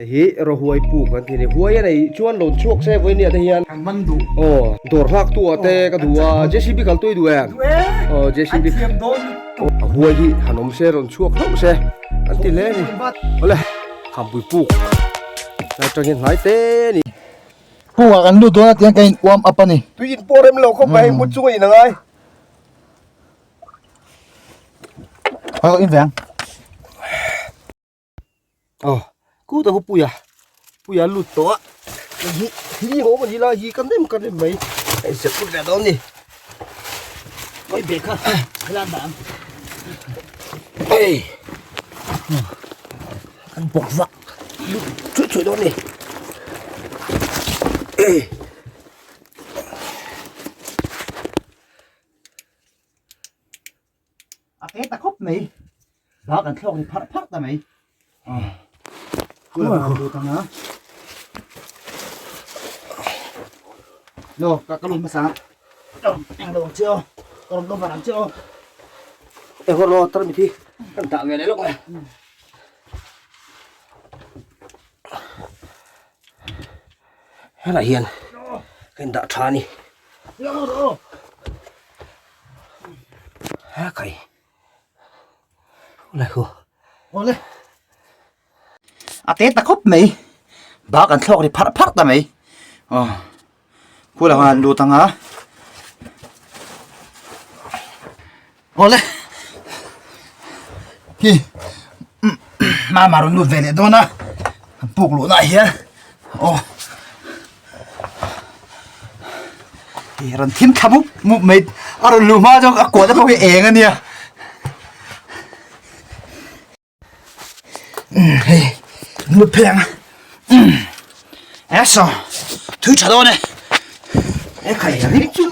Hi Rohuai puk an ti a ni. Huai a nei chuan rawn chhuak se vawinia te hian. Kan man duh. Aw dawr nghak tu ah te ka duh a JCB kal tui duh em? Duh e. Aw JCB. An thiam dawn lutuk. A huai hi han awm se rawn chhuak hlauh se an ti hle a ni. Awle Khampui puk atangin hnai te a ni. Puk ah kan lut dawn a tiang ka in warm up a ni. Tui in pawh rem lo khawp mai hei mut chunga in a ngai. Hawi in veng. Aw ku ta hu puia puia lut tawh a hi hi ho mani lai hi ka nem ka nem mai hei zep put ve dawn ni kawi be kha helan dan hei kan bawk vak lut chui chui dawn ni ei A te ta khawp mai. Bak an thlawk ni pharh pharh ta mai. Kula kan lut ang a. Lo, ka ka lut hmasa. Eng lo ang che aw. Ka rawn lawm ang che aw. Eng ho lo tar mi thi. Kan dah ve leh lawk mai. Helai hian ka indah tha a ni. Ha kai. Lai hu. Awle. A te ta khawp mai. Bak an thlawk ri pharh pharh ta mai. Aw. Khu lam an lut anga. Awle. Hi. Mama rawn lut ve leh dawn a. An puk luh na hian. Aw. Hi rawn thim thla mup mup mai. A rawn luh hma zawng a kuah te pawh hi eng a nia. Hei lut phei ang a. E saw thui tha dawn e. E khai ring chu.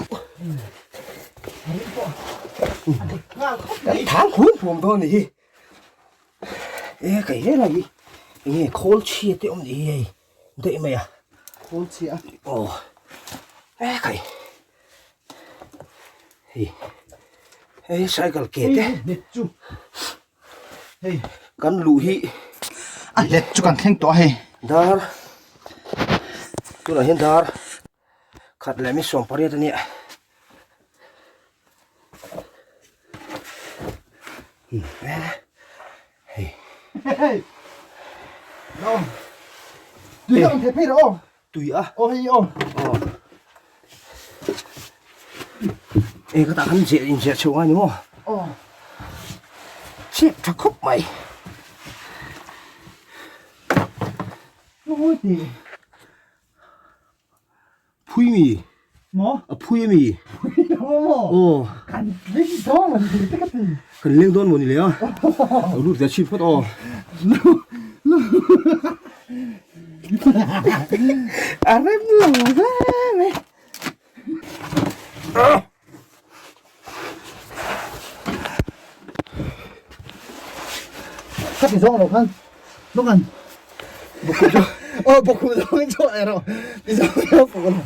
Kan thang khun phum dawn ni hi. E kai he lai hi. Enge khawl chhia te awm ni hi hei. Daih mai a. Khawl chhia. Aw. E khai. Hei. Hei cycle ke te. Hei chu. Hei. Kan luh hi. A let chu kan thleng tawh a hei. Dar. Tunah hian dar. Khat leh mi 18 a nia. Hei. Hei. No. Tui ang thei phei rawh aw. Tui a. Aw hei aw. Aw. Ê ka tah khan zeh in zeh chheuh ngai ni maw? Aw. Chep tha khawp mai. Ngawi ti. Phui mi. Maw? A phui mi. Phui lo maw? Aw. Kan leng dawn maw ni te ka ti. Kan leng dawn maw ni le a? Lo lut ve chhin phawt aw. A rem lo hle mai. Ka ti zawng lo khan lawk an Bawkhu chu aw bawkhu zawng in chhuah erawh ti zawng in a puk lo.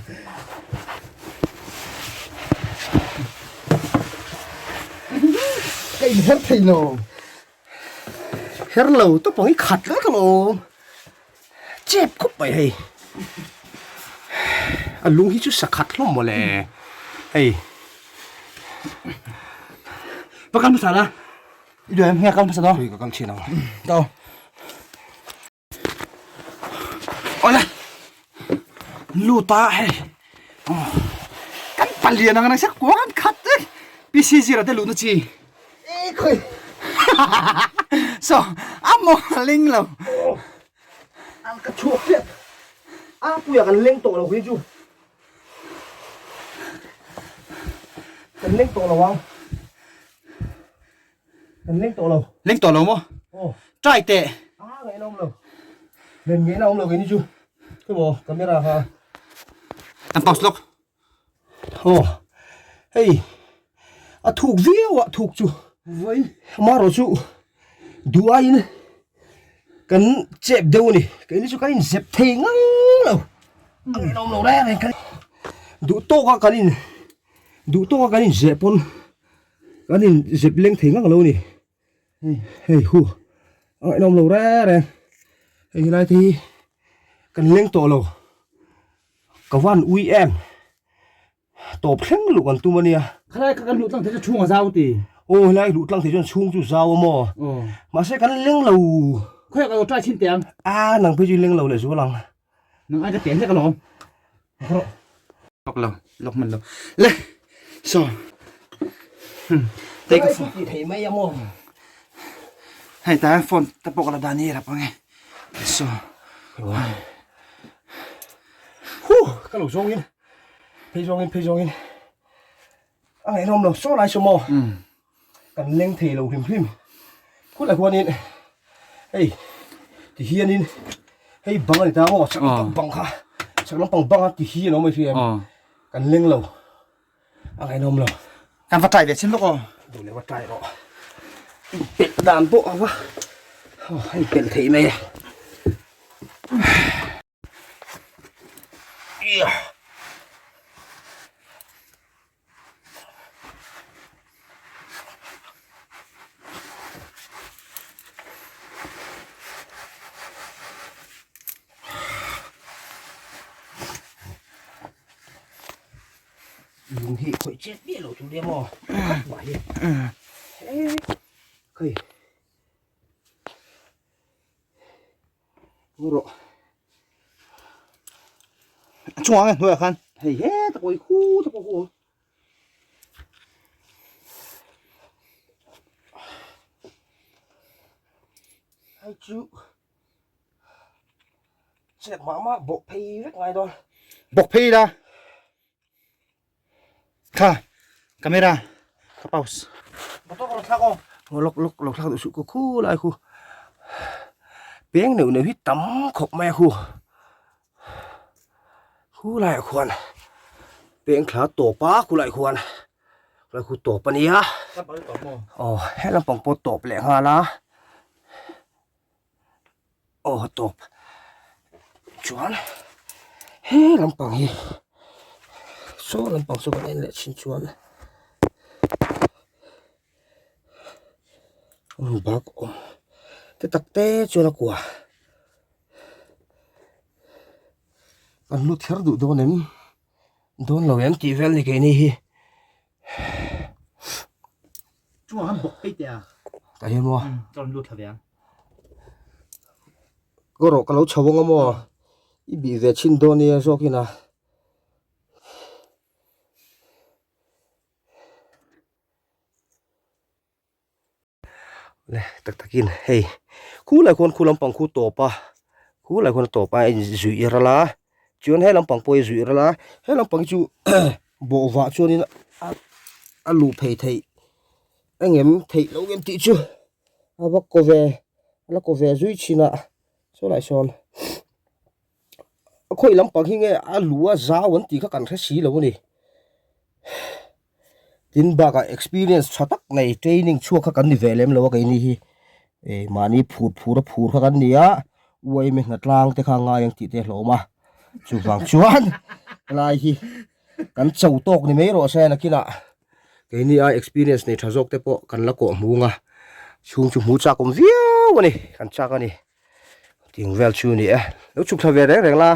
Ka inher thei lo. Her lo tawp ang i khat tlat alawm. Chep khawp mai hei. A lung hi chu sakhat hlawm mawle. Hei. Va kal hmasa la. I duh em nge kal hmasa dawn? Hei ka kal thin ang. Tau. Awle. Lut a hei. Kan palian ang nasa kuang an khat e. PC zira te luhna chi. E khoi. So, a maw ling lo. Ang ka chhuak tep. A puia kan leng tawh lo hi chu. Kan leng tawh lo ang. Kan leng tawh lo. Leng tawh lo maw? Aw. Try teh. A ngaihna awm lo. Len ngaihna awm lo kei ni chu. Khawi maw camera kha. Kan pause lawk. Aw hei a thuk viau a thuk chu Vawi amaherawh chu duh aiin kan chep deuh a ni keini chu kan inzep thei ngang lo a ngaihna awm lo reng reng kan duh tawk a kan in duh tawk a kan inzep pawn kan inzep leng thei ngang lo a ni hei hu a ngaihna awm lo reng reng hei helai te hi. Kan leng tawh lo. Ka van ui em. Tawp thleng luh kan tum a nia. Khalai kha kan luh tlang thei chu chhung a zau ti. Aw helai luh tlang thei chuan chhung chu zau a maw. Mahse kan leng lo. Khawiah ka lo try chhin teh ang. A nang phei chu i leng lo leh zual ang. Nang ai ka teh hlek alawm. Rawh. Lok lo, lok hman lo. Le. So. Hmm. Take a phone. Ti thei mai a maw. Hei ta phone ta pawh ka la dan hi rap ange. So. Hu, ka lo zawng in. Phei zawng in, phei zawng in. A ngaihnawm lo saw lai saw maw. Kan leng thei lo hlim hlim. Khulai huanin hei ti hianin hei bang a ni ta maw chak lampang bang kha chak lampang bang a ti hi an awm mai hria em. Kan leng lo. A ngaihnawm lo. Kan va try ve chin lawk aw. Duh leh va try rawh. Inpelh dan pawh a va a inpelh theih mai e. Lung hi khawih chet miah loh tur nia maw khat mah hi khawi Ngu rawh. A chungah nge hnuaiah khan? Hei heta pawh hi khu ta pawh khu awm. Hei chu chet mah mah bawk phei vek ngai dawn. Bawk phei ila. Kha camera ka pause. Motor ka lo thlak aw. Lawk lawk lo thlak duh suh khu khu lai khu. Peng neuh neuh hi tam khawp mai a khu. Khu laiah khuan peng thla tawp a khu laiah khuan khu lai khu tawp a nia. Aw he lampang pawh tawp leh nghal a. Aw tawp chuan he lampang hi saw lampang chu kan en leh thin chuan bag awm te tak te chuan a kua kan lut kher duh dawn em dawn lo em tih vel ni keini hi. Chungah khan bawk phei teh a. Tah hian maw? Ka rawn lut thla ve ang. Ka rawh ka lo chho ang a maw? I bih ve chhin dawn nia zawk in a. Le tak takin hei khulai khuan khu lampang khu tawp a khulai khuan a tawp a a inzuih ral a chuan he lampang pawh hi a zuih ral a he lampang hi chu bawhvah chuanin a a luh phei theih engem theih loh em tih chu a va kaw ve a la kaw ve zui thin a saw lai sawn a khawi lampang hi nge a luh a zau an tih kha kan hre si lo a ni. Tin bakah experience tha tak nei training chhuak kha kan ni ve lem lo a keini hi eh mahni phur phur a phur kha kan ni a uaime hna tlang te kha ngai ang tih te a hlawm a chuvang chuan helai hi kan cho tawk ni mai rawh se nakinah keini a experience nei tha zawk te pawh kan la kawh hmung a chhung chu hmu chak awm viau a ni kan chak a ni ting vel chu a ni e lo chhuk thla ve reng reng la.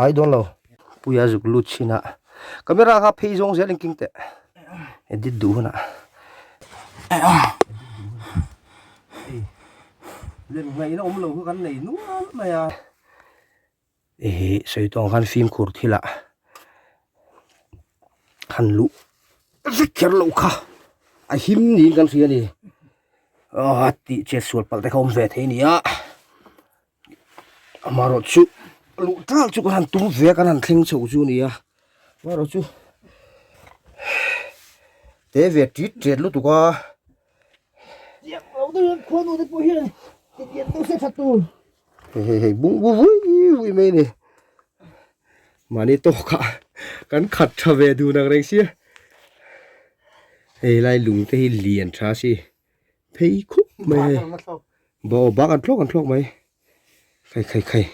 Ai dawn lo. Puia zuk lut chin a. Camera kha phei zawng zel in king teh. Edit duh hunah. Lem ngaihna awm lo kha kan nei nual mai a. Ehe sawi tawng khan fimkhur thil ah han luh vek kher loh kha a him niin kan hria a ni. Aw tih chet sual palh te kha awm ve thei a ni a. Amaherawh chu luh tlak chu kan han tum ve a kan han thleng chho chu a ni a amaherawh chu te ve tit tet lutuk a hei hei hei bung bu vui vui mai a ni mahni tawkah kan khat tha ve dun ang reng sia hei lai lung te hi lian tha si phei khup mai a hei. Bawh bak an thlawk an thlawk mai khai khai khai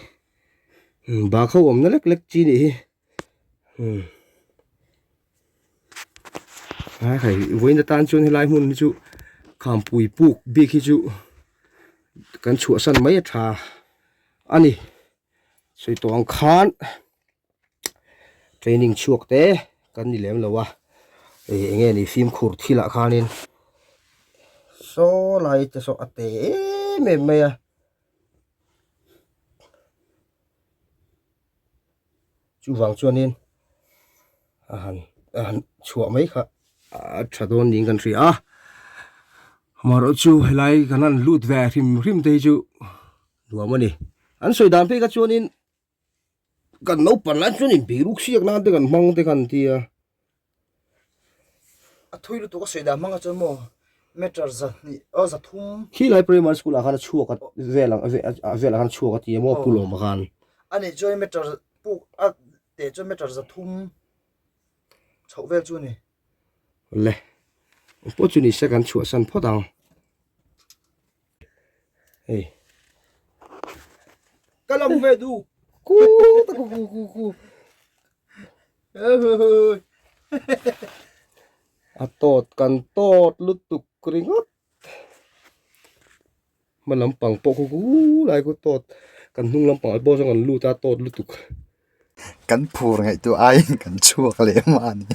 umm bak ho awmna lek lek chi nih hi umm a khai vawiin atan chuan helai hmun hi chu khampui puk bik hi chu kan chhuahsan mai a tha. a ni. Sawi tawh ang khan training chhuak te kan ni lem lo a, eng nge ni fimkhur thil ah khanin saw lai te saw a te em em mai a. Chuvang chuanin a han a han chhuah mai kha a tha dawn niin kan hria a, amaherawhchu helai kan han lut ve hrim hrim te hi chu nuam a ni. An sawi dan phei kha chuanin kan naupang lai chuanin biruk siak nan te kan hmang te khan an ti a. A thui lutuk a sawi dan hmang ah chuan maw meter zahnih aw zathum. Khi lai primary school ah khan a chhuak a vel ang a vel ah khan a chhuak a ti a maw pu lawm ah khan. A nih chuan meter puk a teh chuan meter zathum chhoh vel chu a ni. Le pawh chu ni se kan chhuah san phawt ang. Hei. Ka lam ve duh. Ku ta ku ku ku ku. A tawt kan tawt lutuk ringawt. Hma lampang pawh khu khu lai khu tawt kan hnung lampang ah pawh sawn kan lut a tawt lutuk. Kan phur ngaihtuah aiin kan chhuak leh mah a ni.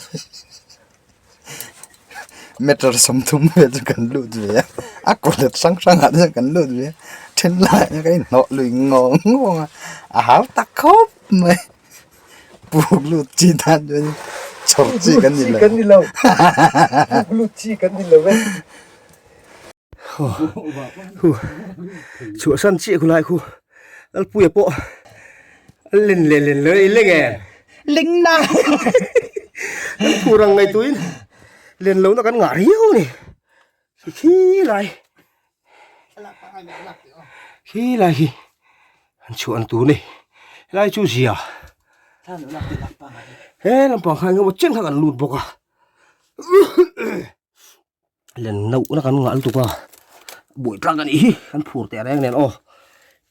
Meter 30 vel chu kan lut ve a, a kawt hrang hrangah te chuan kan lut ve a, then laiah hian kan inhnawh lui ngawng ngawng a, a hau tak khawp mai. Puk lut chi tan chuan chhawr chi kan ni lo. Kan ni lo. Puk lut chi kan ni lo e. Hu chhuah san chiah khu lai khu Lalpuia pawh a len leh len lo i leng em? Leng na. Kan phur ang ngaihtuahin len lohna kan ngah riau a ni. Khi lai khi lai hi an chhuah an tur a ni helai chu zia he lampang khan engemaw chen kha kan lut bawk a len nauh na kan ngah lutuk a buai tlak a nih hi kan phur teh reng nen aw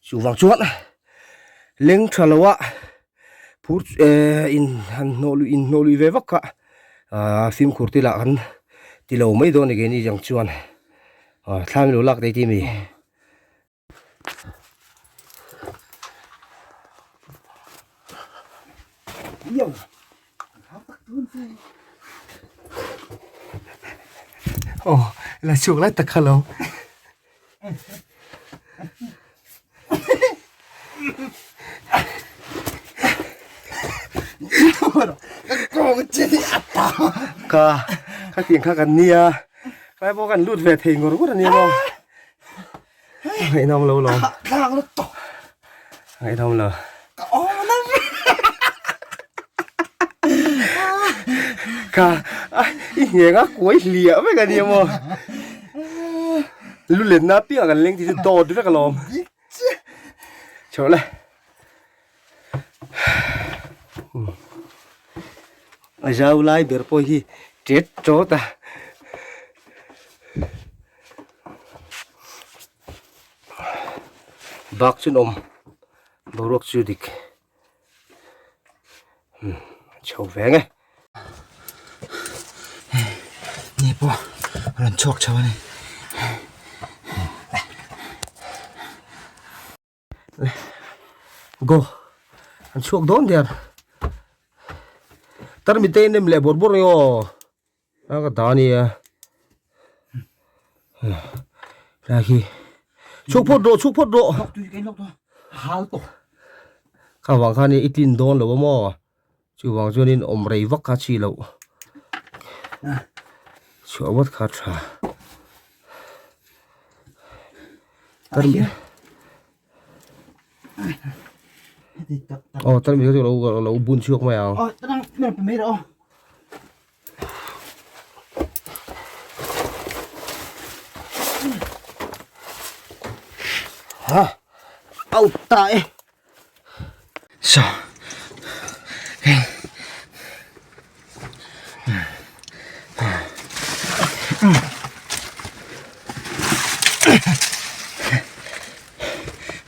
chuvang chuan leng tha lo a phur eh in han hnawh luih in hnawh luih ve vak kha ah fimkhur te lah kan ti lo mai dawn a ni keini ang chuan ah thlam ilo lak daih tih mi. Aw la chhuak lai tak kha lo. Ka khatiang kha kan nia tlai pawh kan lut ve thei ngawr ngawr ania maw ngaihnawm lo lawm ngaihnawm lo ka i ngheng a kuai hliah vek ania maw. Lu lenna apiang kan leng tih chu dawt vek alawm. Chho le. A zau lai ber pawh hi tet tawt a. Bak chu an awm boruak chu dik. Chho ve nge. Ni pawh a rawn chhuak chho a ni. Go. An chhuak dawn dian. Tarmit te in em leh bawrh bawrh aw. A ka dah a nia. Lai hi. Chhuk phawt rawh, chhuk phawt rawh. Hal tawh. Kha vang khan i tlin dawn lo a maw? Chuvang chuanin awm rei vak kha chi loh. Chhuah vat kha tha. Tarmit. Aw tarmit kha chu lo lo bun chhuak mai ang. Aw tanang mera pe mai rawh aw. Ha out ta e. So.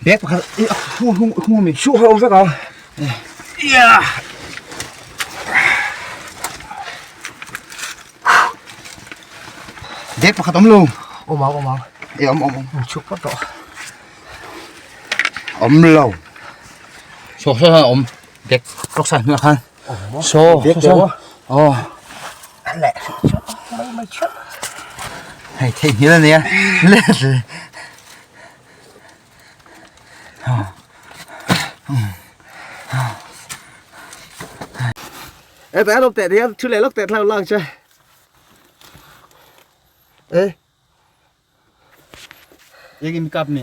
Bag pakhat hung hung hung mi. Chu ha awm vek ang. Yeah. Bag pakhat awm lo. Awm ang awm ang. E awm awm awm. Chhuk phawt tawh. Awm lo. Saw saw sawn a awm bag box ah hnuaiah khan saw saw aw hei theihnghilh a nia Engin kap ni.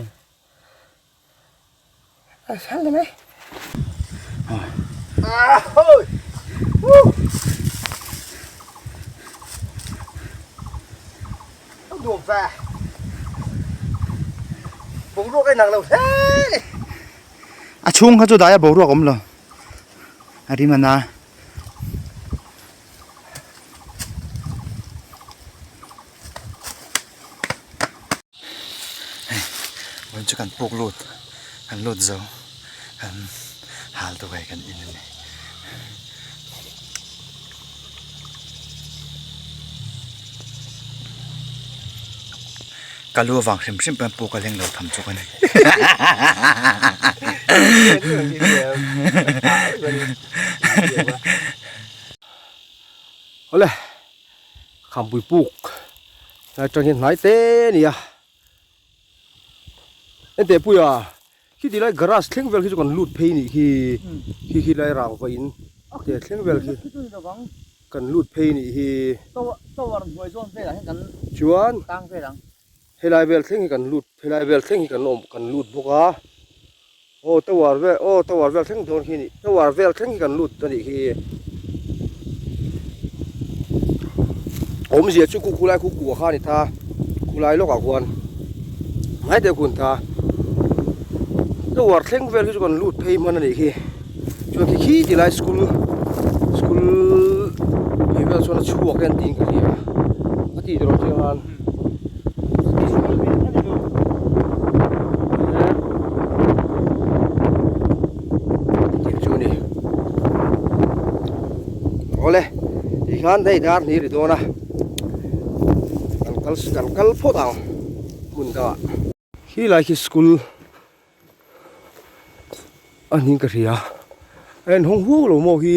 A chhung kha chu dai a boruak awm lo a rim a na. Hei vawiin chu kan puk lut kan lut zo kan hal tu hei kan in a ni. Ka lu avang hrim hrim pawn puk a leng lo tham chuk a ni. Awle. Khampui puk lai atang hian hnai te a ni a henteh puia khi ti lai garage thleng vel khi chu kan lut phei nih khi khi khi lai rang va in te thleng vel khi kan lut phei nih hi chuan helai vel thleng hi kan lut helai vel thleng hi kan awm kan lut bawk a aw tower vel aw tower vel thleng dawn khi a ni tower vel thleng hi kan lut a nih khi awmzia chu khu khulai khu kua kha a ni ta khulai lawkah khuan hnai deuh hun ta tower thleng vel hi chu kan lut phei hman a nih khi chuan khi khi ti lai school school tih vel chuan a chhuak en tiin ka hria a tih tur ang chiang khan. Chu ni awle ti khan hei dar hnih ri dawn a kan kal kan kal phawt ang hmun dangah khilai khi school a niin ka hria a en hawng huau lo maw hi.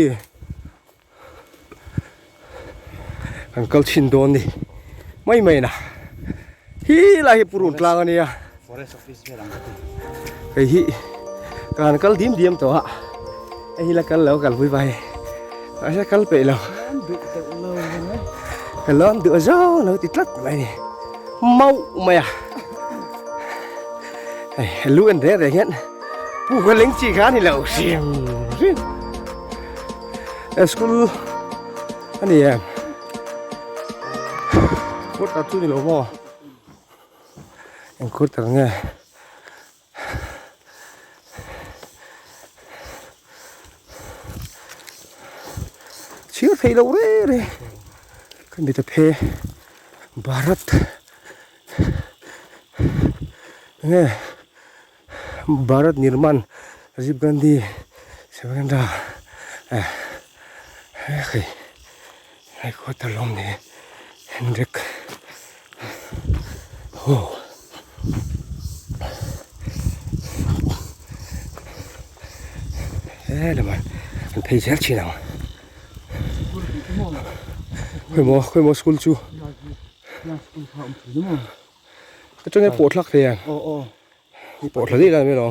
Kan kal chhin dawn ni mai mai na hi lai hi purun tlang ania hei hi ka han kal dim diam tawh a hei hi la kal lo kal pui vai mahse kal peih lo ka lawm duh zawng lo ti tlat mai ni mauh mai a hei lu en reng reng hian pu ka leng chi kha a ni lo hrim hrim. School a ni em quarter chu ni lo maw eng quarter nge chhiar thei lo reng reng ka mi ta phe Bharat nge. Bharat Nirman Rajiv Gandhi Seva Kendra eh hei hei khuata lawm ni Hendrik aw he lamah an phei zel thin ang khawimaw khawimaw school chu atanga pawh thlak thei ang. Pawh thla daih lai mai lo.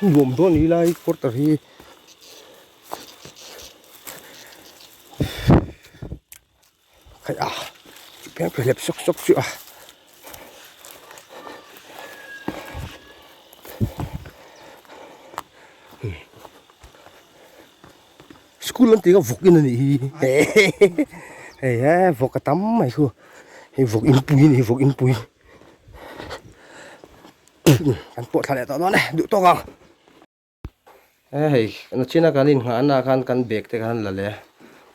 Nuam dawn ni lai quarter hi Khai a pheng phei hlep sawk sawk chu a. School an tih kha vawk in a nih hi hei he vawk a tam mai khu hei vawk in pui a ni vawk in pui kan pawh thla leh tawh dawn e duh tawk ang he hei nachina kan inngah na ah khan kan bag te khan la leh a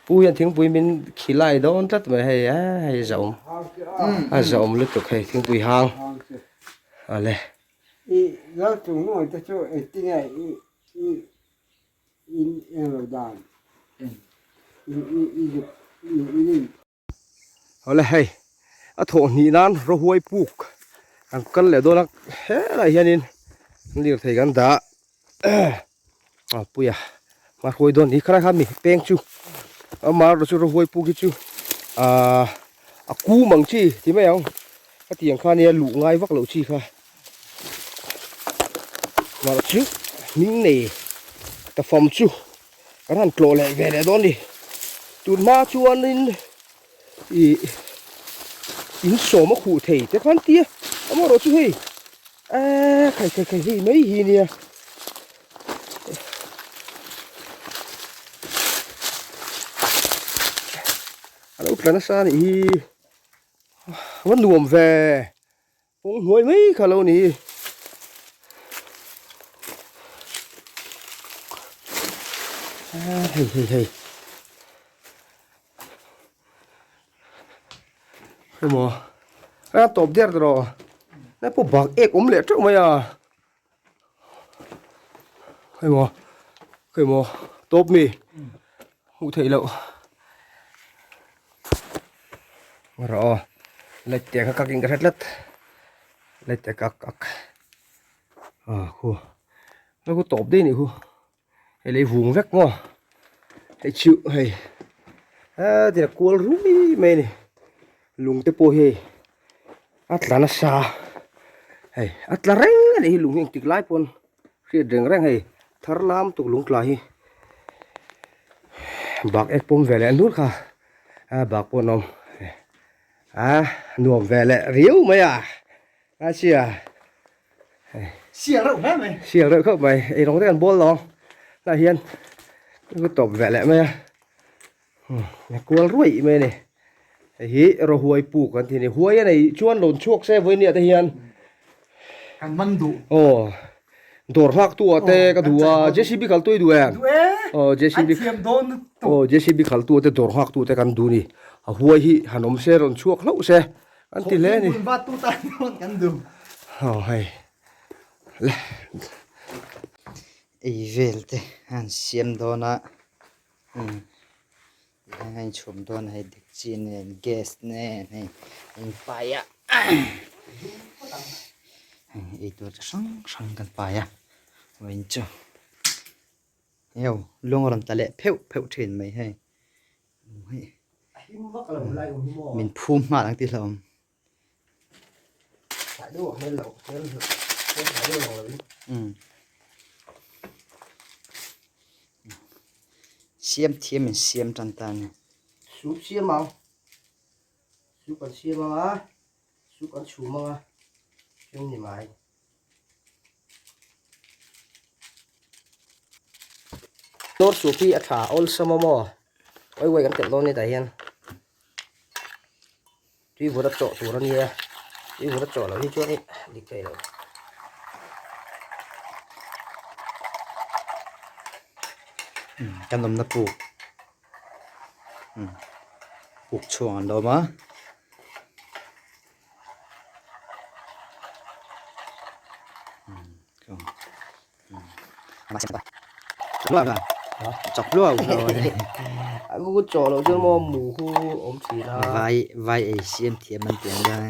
pu hian thingpui min khilai dawn tlat mai hei a hei zahawm a zahawm lutuk hei thingpui hang awle. I lal chung nuai te chu engtinge i i In eng lo dan in i i in in. Awle hei. A thawh hnih nan rawhuai puk kan kal leh dawn a helaiah hianin lirthei kan dah a puia hma hruai dawn ni khalai kha mi peng chu amaherawhchu chu rawhuai puk hi chu ahh a kum ang chi ti mai ang hetiang kha nia luh ngai vak loh chi kha amaherawhchu hming nei ta fam chu kan han tlawh leh ve leh dawn a ni tun hma chuanin. Ih in sawm a khuh thei te khan tia amaherawh chu hei eee khai khai khai hei mai hi nia a lo tla nasa a nih hi a va nuam ve kawng hnuai mai kha lo ni hei hei hei. Emaw a tawp der tawh a pawh bak ek awm leh teuh mai a emaw emaw tawp mi hmuh theih loh rawh aw light te kha kak in ka hre tlat light te kak kak a khu a khu tawp daih a nih khu. Hei lei vung vek maw hei chu hei hetia kual rui mai a ni lung te pawh hi a tla nasa hei a tla reng a nih hi lung hi engtik lai pawn hriat reng reng hei thar lam tuk lung tla hi bak ek pawm ve leh an dur kha a bak pawh an awm a nuam ve leh riau mai a a sia. Sial reuh hle mai. Sial reuh khawp mai. Ei rawng te kan bawl lo ang. Tah hian ka tawp ve leh mai a. A kual ruai mai a ni. Hei hi rawhuai puk an ti a ni. Huai a nei chuan rawn chhuak se vawinia te hian. Kan man duh. Aw. Dawr nghak tu ah te ka duh a. JCB kal tu i duh em? Duh e. Aw JCB. An thiam dawn lutuk. Aw JCB kal tu te dawr nghak tu te kan duh a ni. A huai hi han awm se rawn chhuak hlauh se. An ti hle a ni. Hmun va tu tan dawn kan duh. Aw hei. Le. Ei vel te an siam dawn a. Umm. Tihian a inchhum dawn a hei dekchi nen gas nen hei a inpai a. Hei ei tur chi hrang hrang kan pai a. Vawiin chu. Heu lung a rawn tla leh pheuh pheuh thin mai hei. Min phum nghal ang tih hlauhawm. Siam thiam in siam tan ta a ni. Soup siam ang. Soup an siam ang a. Soup an chhum ang a. Chung ni mai. Dawr sup hi a tha awlsam a maw oi uai kan telh dawn a ni tah hian tui vut a chawh tur a nia tui vut a chawh loh hi chuan ih dik thei lo. Kan awmna puk puk chhuang an lo awm a. Vai vai ei siam thiam an tih ang hian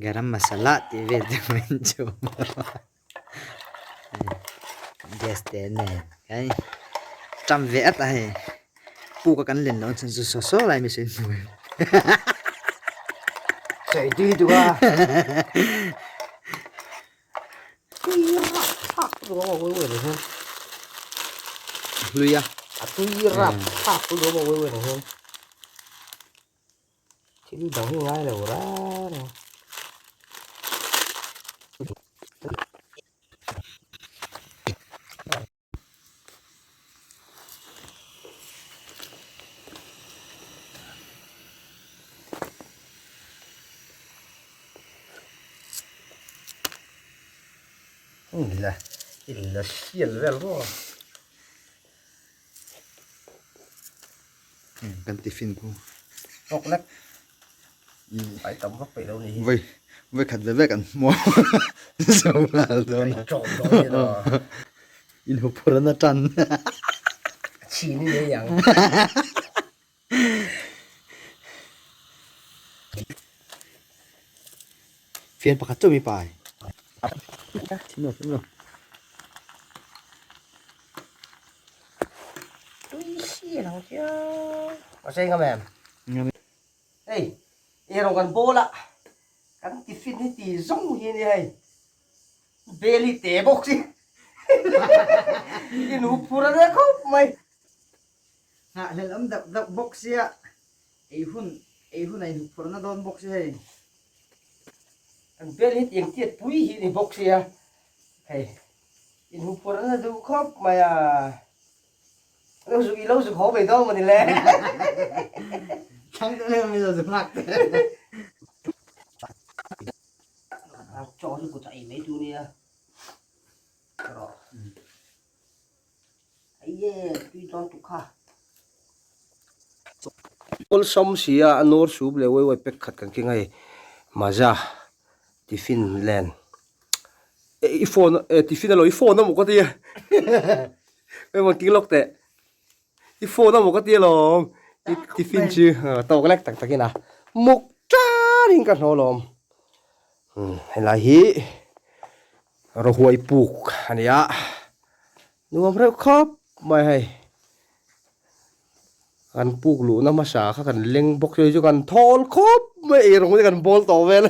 garam masala tih vel te pawh in chu gas te nen hei tam ve at a hei puk a kan len loh chuan chu saw saw lai mai sawi hmu Sawi tui duh a. Hlui a. A tui rap thlak tui duh a mawi uai hian. Thil dang hi ngai lo rang rang. La la sial vel maw kan tiffin khu tawk lek ai tam vak peih lo ni voi voi khat ve ve kan hmuam zo nghal dawn a chawm dawn ni lo in hu phur an atan chhin ni nei ang Fian pakhat chauh hi pai. Thim lo thim lo. Tui si lang chiang. A sei ngam em? Ngam e. Hei, erawh kan bawl a, kan tiffin hi ti zawng hi a ni hei. Bel hi te bawk si. I nu phur a nia khawp mai. Nghahhlelh awm deuh deuh bawk sia, ei hun ei hun a inhupphurna dawn bawk si hei. Kan bel hi tiang tiat pui hi a ni bawk sia, hei inhupphurna duh khawp mai a. Lo zuk i lo zuk haw ve dawn mawni le. Thlang deuh deuh mi lo zuk nghak te. Chaw chu kut a ei mai tur nia. Rawh. Aiye tui dawn tuk kha. Awlsam sia a nawr sup leh uai uai pek khat kan keng a hei Maza tiffin len i phone eh tiffin alo i phone a maw ka tia emaw king lawk teh i phone a maw ka tia lawm i tiffin chu tawk lek tak takin a muk tarin ka hlawh lawm helai hi rawhuai puk a ni a. Nuam reuh khawp mai hei. Kan puk luhna hmasa kha kan leng bawk chu kan thawl khawp mai ei rawng te kan bawl tawh vel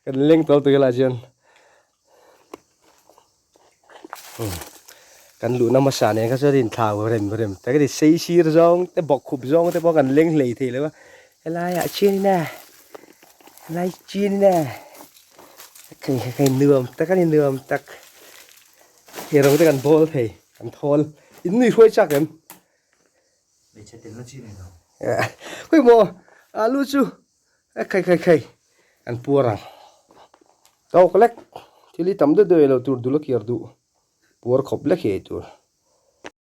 kan leng tawh tui lah chuan kan luhna hmasa nen kha chuan in thlau rem rem tak a ni sei sir zawng te bawk khup zawng te pawh kan leng hlei thei lo a helai ah chuan in a helai chin in a hei nuam tak a ni nuam tak. He rawng te kan bawl thei, kan thawl. In nui hruai chak em? Hmeichhe telna chi nei lo. Khawi maw alu chu e khai khai khai kan puar ang. Tawk lek thil hi tam deuh deuh ei lo tur dul a kiar duh puar khawp lek hi ei tur.